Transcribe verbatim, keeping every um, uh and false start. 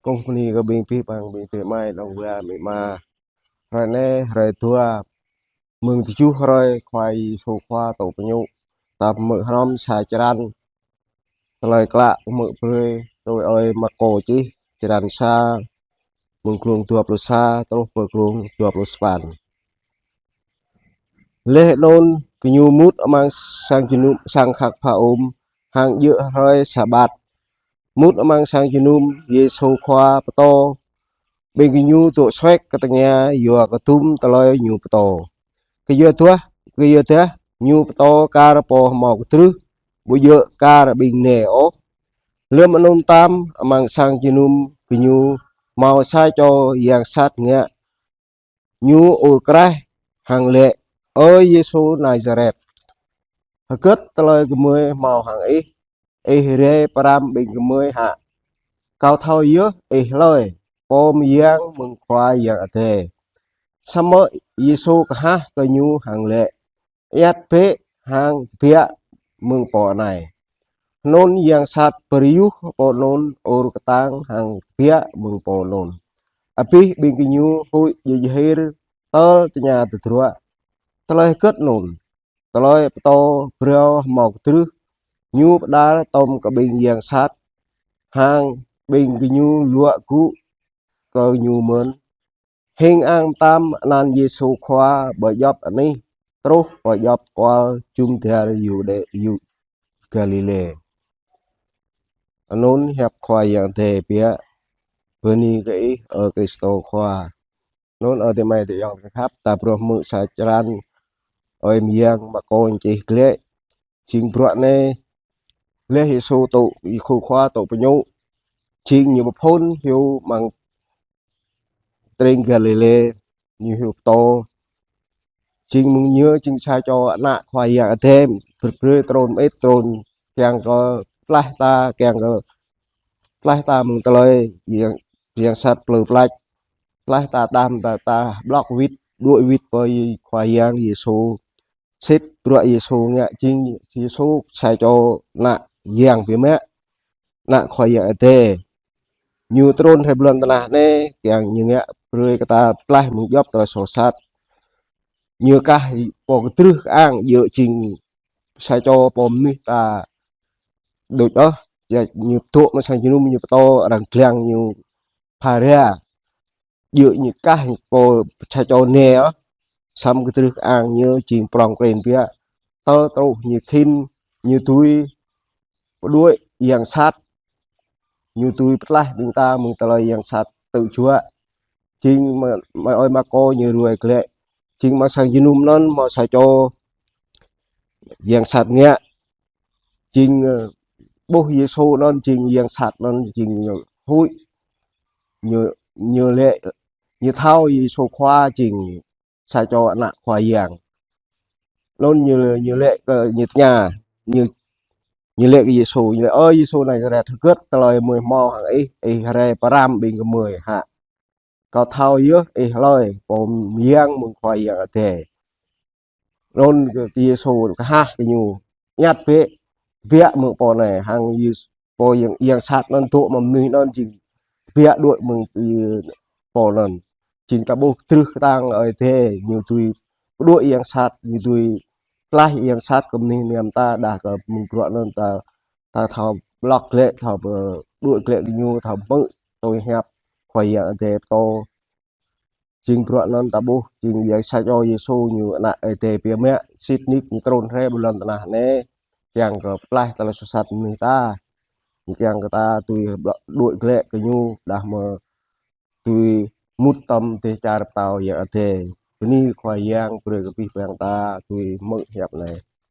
Kông bơni kơ ƀing pih păng ƀing tê mai đong wa mĭ ma. Hrơi anai, hrơi dua, mơ̆ng tơjuh hrơi Khua Yêsu Khua tŭ pơñu. Ta pơmơ̆ hrŏm sa črăn Tơlơi Klă pơmơ̆ brơi tui ơi Markô čih, črăn sa, mơ̆ng glông dua pluh sa truh pơ glông dua pluh sapăn. Laih anŭn gơñu mŭt amăng sang jơnum, sang khăk pha ôm, hăng djơ̆ hrơi Sabat. Mŭt amăng sang jơnum, Yêsu Khua pơtô ƀing gơñu dŏ suek kơ tơngia yua kơ dŭm tơlơi Ñu pơtô. Kơyua dah, kơyua dah Ñu pơtô kar pô hmâo kơdrưh, ƀu djơ̆ kar ƀing nai ôh. Lơm anŭn tam, amăng sang jơnum gơñu hmâo sa čô yang sat ngă. Ñu ur kraih hăng laĭ: "Ơ Yêsu Nazaret, hơgĕt tơlơi gơmơi hmâo hăng Ih, Ih rai pơrăm ƀing gơmơi hă? Kâo thâo yơh Ih hlơi, Pô Mơyang mơ̆ng Khua Yang Adai." Samơ̆ Yêsu kơhah kơ ñu hăng laĭ: "Iăt bĕ hăng tơbiă mơ̆ng pô anai." Anŭn yang sat pơriuh pô anŭn, ur kơtang hăng tơbiă mơ̆ng pô anŭn. Abih ƀing gơñu huĭ djơ̆ jơhir tơl tơña tơdruă: "Tơlơi hơgĕt anŭn? Tơlơi pơtô phrâo hmâo kơdrưh, Ñu pơđar tŏm kơ ƀing yang sat, hăng ƀing gơñu luă gŭ kơ Ñu mơ̆n." Hing ang tam anăn Yêsu Khua pơ djŏp anih, truh pơ djŏp kual jum dar Yuđê, Yu-, Galilê. Anŭn hiăp Khua Yang Adai biă. Bơni kơ Ih, ơ Krist Khua. Anŭn ơ tê mai tê ayŏng khăp, ta phrâo hmư̆ sa črăn ơi mơyang Markô čih glaĭ. Jing bruă anai, laih Yêsu tŭ, Yêsu Khua tŭ pơñu, jing Ñu pơphŭn hyu amăng tring Galilê, Ñu hyu pơtô. Jing mơ̆ng Ñu jing sa čô ană Khua Yang Adai, brơi, brơi trŭn mơit, trŭn kiăng kơ pơklaih ta, kiăng kơ pơklaih ta mơ̆ng tơlơi yang, yang sat plư plač. Pơklaih ta, tam ta, ta blŏk wĭt, đuaĭ wĭt pơ Khua Yang Yêsu. Sĭt bruă Yêsu ngă, jing Yêsu sa čô ană Yang biă mă, ană Khua Yang Adai. Ñu trŭn rai ƀơi lŏn tơnah anai kiăng Ñu ngă brơi kơ ta pơklaih mơ̆ng djŏp tơlơi soh sat. Ñu kah pô kơdrưh kơang, djơ̆ jing sa čô pô mơnuih ta đôč ôh. Yua Ñu dŏ amăng sang jơnum, Ñu pơtô arăng glăng Ñu phara. Djơ̆ Ñu kah pô sa čô nai ôh, samơ̆ kơdrưh kơang Ñu jing prŏng prin biă. Tơl truh Ñu khĭn, Ñu dưi pơđuaĭ yang sat, Ñu dưi pơklaih ƀing ta mơ̆ng tơlơi yang sat tŭ juă. Jing mă, mă ơi Markô ñu ruai glaĭ. Jing amăng sang jơnum anŭn hmâo sa čô yang sat ngă. Jing, ơ, ƀuh Yêsu anŭn, jing yang sat anŭn, jing ñu huĭ. Ñu, ñu laĭ, ñu thâo Yêsu Khua jing sa čô ană Khua Yang. Anŭn ñu, ñu laĭ kơ, ñu tơña, ñu, ñu laĭ kơ Yêsu, ñu laĭ: "Ơ Yêsu Nazaret, hơgĕt tơlơi gơmơi hmâo hăng Ih, Ih rai pơrăm ƀing gơmơi hă? Kâo thâo yơh Ih hlơi, Pô Mơyang mơ̆ng Khua Yang Adai." Anŭn kơ Yêsu kơhah kơ ñu: "Iăt bĕ, tơbiă mơ̆ng pô anai." Hăng Yêsu, pô yang, yang sat anŭn dŏ amăng mơnuih anŭn jing tơbiă đuaĭ mơ̆ng, ơ, pô anŭn. Jing ta ƀuh kơdrưh kơtang Ơi Adai, Ñu dưi pơđuaĭ yang sat, Ñu dưi pơklaih yang sat kơ mơnuih mơnam ta. Đah kơ mơ̆ng bruă anŭn ta, ta thâo blŏk glaĭ, thâo pơđuaĭ glaĭ kơ Ñu, thâo hmư̆ tui hiăp Khua Yang Adai pơtô. Jing bruă anŭn ta ƀuh, jing yang sa čô Yêsu Ñu ană Ơi Adai biă mă, sĭt nik Ñu trŭn rai ƀơi lŏn tơnah anai kiăng kơ pơklaih tơlơi soh sat mơnuih ta. Ñu kiăng kơ ta dưi đuaĭ glaĭ kơ Ñu, đah mơ̆ dưi mŭt tŏm dêh čar pơtao Yang Adai. Bơni Khua Yang brơi kơ pih păng ta dưi hmư̆ hiăp anai.